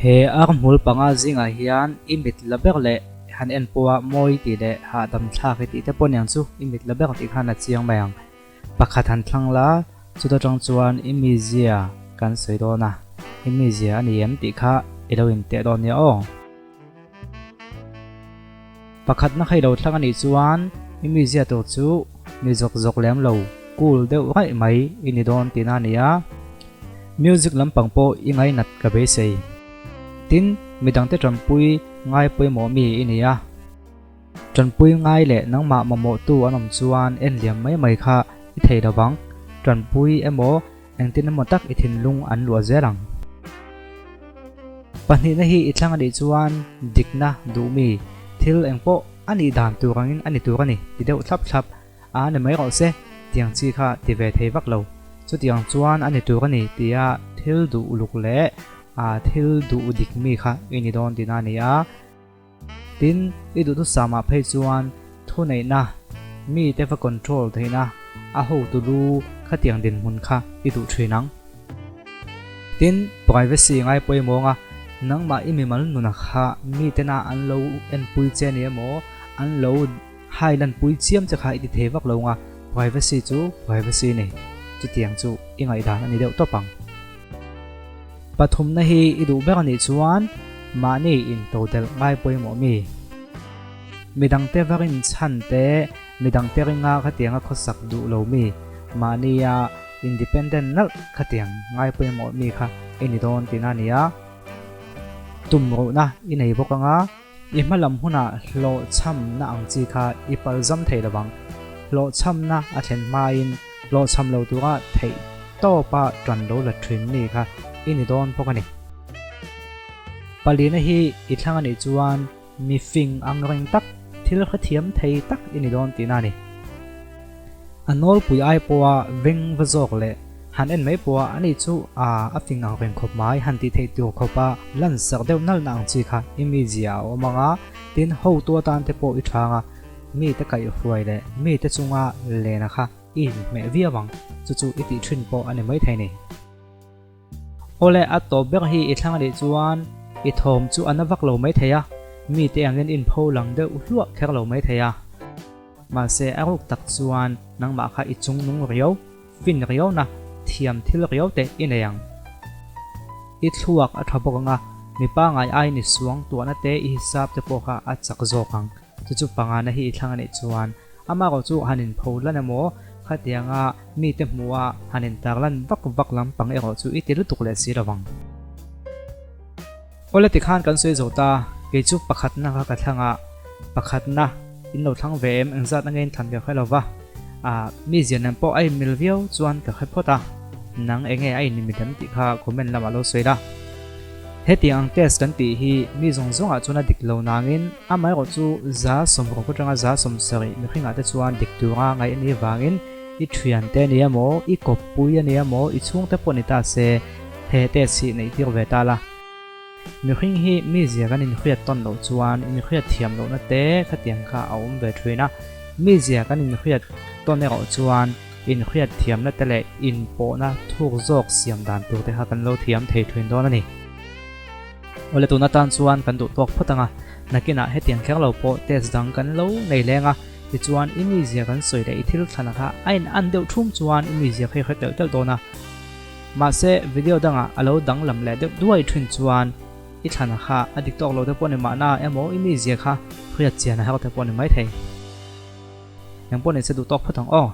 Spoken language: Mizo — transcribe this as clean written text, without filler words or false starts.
He ar hmul panga zingah hian i mit la ber leh han en pawha mawi tih leh hahdam thlak i tih te pawh niang chu i mit la ber tih khan a chiang mai ang. Pakhat han thlang la, chuta tang chuan i mizia kan sawi dawn a, i mizia a ni em tih kha i lo inteh dawn nia aw. Pakhatna kha i lo thlang a nih chuan i mizia tur chu mi zawk zawk lem lo, cool deuh raih mai i ni dawn tihna a ni a. Music lampang pawh i ngainat ka beisei. Tin, midangte tanpui ngai pawimawh mi i ni a. Tanpui ngai leh nangmah mamawhtu an awm chuan en liam mai mai kha i thei lo vang, tanpui emaw engtin emaw tak i thinlung an luah zel ang. Pahnihna hi i thlang a nih chuan dikna duh mi, thil engpawh a nih dan tur angin a ni tur a ni ti deuh thlap thlap a ni mai rawh se, tiang chi kha ti ve thei vak lo. Chutiang chuan a ni tur a ni tia thil duh uluk leh thil duh dik mi kha i ni dawn tihna a ni a. Tin, i duhthusam ah phei chuan thuneihna, mite va control theihna, a hotu lu khatiang dinhmun kha i duh thin ang. Tin, privacy ngai pawimawng a, nangmah i mimal nuna kha mitena an lo enpui che ni emaw, an lo hailanpui chiam che kha i ti thei vak lo nga, privacy chu privacy ni, chutiang chu i ngaihdan a ni deuh tawp ang. Pathumna hi i duh ber a nih chuan mahni intodelh ngai pawimawh mi? Midangte varin chhan te, midangte ringa khatianga khawsak duh lo mi, mahnia independent nalh khatiang ngai pawimawh mi kha i ni dawn tihna a ni a. Tum ruhna i nei bawk anga i hma lam hunah hlawhchhamna ang chi kha i palzam thei lo vang. Hlawhchhamna a thlen hmain hlawhchham lo tura theih tawpa tan lo la thin mi kha i ni dawn bawk a ni. Palina hi i thlang a nih chuan mi fing ang reng tak, thil hrethiam thei tak i ni dawn tihna a ni. A nawlpui ai pawha veng va zawk leh han en mai pawha ani chu a a fing ang reng khawp mai han tih theih tur khawpa lan sak deuh nalhna ang chi kha i mizia a awm ang a, tin hotu atan te pawh i thang a, mite kaihhruai leh mite chunga lena kha i inhmeh viau ang, chu chu i tih thin pawh a ni maithei ni. Awle, a tawp ber hi i thlang a nih chuan i thawm chu a na vak lo maithei a, mite angin inpho lang deuh hluah kher lo maithei a. Mahse, a ruk tak chuan nangmah kha i chung nung riau, fin riauna, thiam thil riau te i nei ang. I thluak a tha bawk ang a, mi pangai aiin i suang tuahna te i hisap te pawh kha a chak zawk ang. Chu chu pangana hi i thlang a nih chuan amah erawh chu han inpho lan emaw, khatianga mite hmuha han intarlan vak vak lampang erawh chu i ti lutuk leh si lo vang. Awle tikhan kan sawi zo ta, kei chu pakhatna kha ka thlang a, pakhatna in lo thlang ve em engzat ange in thlan ka hre lo va, ah mi zian nen pawh a inmil viau chuan ka hre phawt a, nang enge a inmil em tih kha comment lamah lo sawi la. Hetiang ang test kan tih hi mi zawng zawngah chuan a dik lo nangin amaherawh chu 60% atanga 70% mihringah te chuan dik tura ngaih a nih vangin i thiante a ni emaw, i kawppui a ni emaw, i chhungte pawh ni ta se he test hi neih tir ve ta la. Mihring hi mizia kan inhriat tawn loh chuan inhriat thiam lohna te khatiang kha a awm ve thin a, mizia kan inhriat tawn erawh chuan inhriat thiamna te leh inpawhna thuk zawk siam dan tur te kha kan lo thiam thei thin dawn a ni. Awle tun atan chuan kan duh tawk phawt ang a, nakinah hetiang kher lo pawh test dang kan lo nei leng a, tichuan i mizia kan sawi leh i thil thlana kha a in an deuh thum chuan i mizia kha i hre telh telh dawn a. Mahse video dangah a lo danglam leh deuh duai thin chuan i thlana kha a dik tawk lo te pawh ni mahna emaw i mizia kha hriat chian a herh te pawh ni maithei. Engpawh nise duh tawk phawt ang aw.